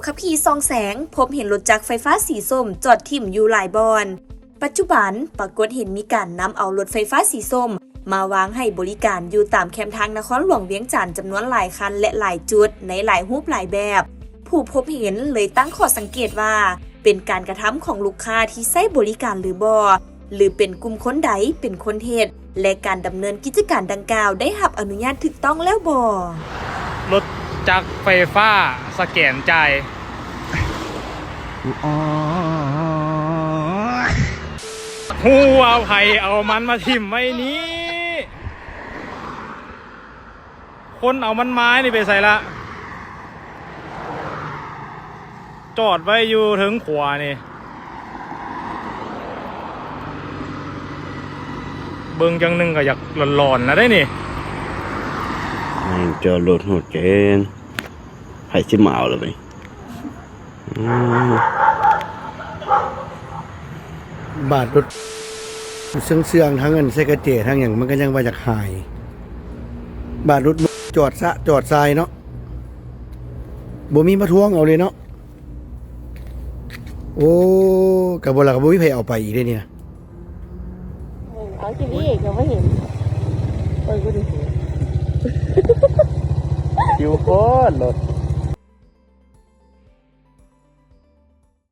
ຂັບຂີ່ສ່ອງແສງ ພົບເຫັນລົດຈັກໄຟຟ້າສີສົ້ມຈອດຖິ້ມຢູ່ຫຼາຍບ່ອນ. ປັດຈຸບັນປາກົດເຫັນມີການນຳເອົາລົດໄຟຟ້າສີສົ້ມມາວາງໃຫ້ບໍລິການຢູ່ຕາມແຄມທາງນະຄອນຫຼວງວຽງຈັນຈຳນວນຫຼາຍຄັນ ແລະ ຫຼາຍຈຸດໃນຫຼາຍຮູບຫຼາຍແບບ. ຜູ້ພົບເຫັນເລີຍຕັ້ງຂໍ້ສັງເກດວ່າ ເປັນການກະທຳຂອງລູກຄ້າທີ່ໃຊ້ບໍລິການຫຼືບໍ່ ຫຼື ເປັນກຸ່ມຄົນໃດເປັນຄົນເຮັດ ແລະ ການດຳເນີນກິດຈະການດັ່ງກ່າວໄດ້ຮັບອະນຸຍາດຖືກຕ້ອງແລ້ວບໍ່? ລົດຈັກໄຟຟ້າສະແກນຈ່າຍ. ຮູ້ວ່າໃຜເອົາມັນມາຖິ້ມໄວ້ນີ້? ຄົນເອົາມັນມານີ້ໄປໃສລະ? ຈອດໄວ້ຢູ່ເທິງຂົວນີ້. ເບິ່ງຈັ່ງໜຶ່ງກໍຢາກຫຼອນໆລະເດ້ນີ້. ແມ່ງຈອດລົດໂຫດເກີນ. ໃຜຊິມາເອົາລະບາດນີ້? ອືມ ບາດລົດເຊື່ອງໆ ທັງອັນໃສ່ກະແຈ ທັງຫຍັງ ມັນກໍຍັງວ່າຢາກຫາຍ. ບາດລົດຈອດຊະຈອດຊາຍເນາະ ບໍ່ມີມາທວງເອົາເລີຍເນາະ. ໂອ້ ກະບໍ່ລະ ກະບໍ່ມີໃຜເອົາໄປອີກເດ້ນີ້ນະ. ເອົາຊິນີ້ກໍບໍ່ເຫັນ. ເບິ່ງດູດິ ຢູ່ໂພດລົດ.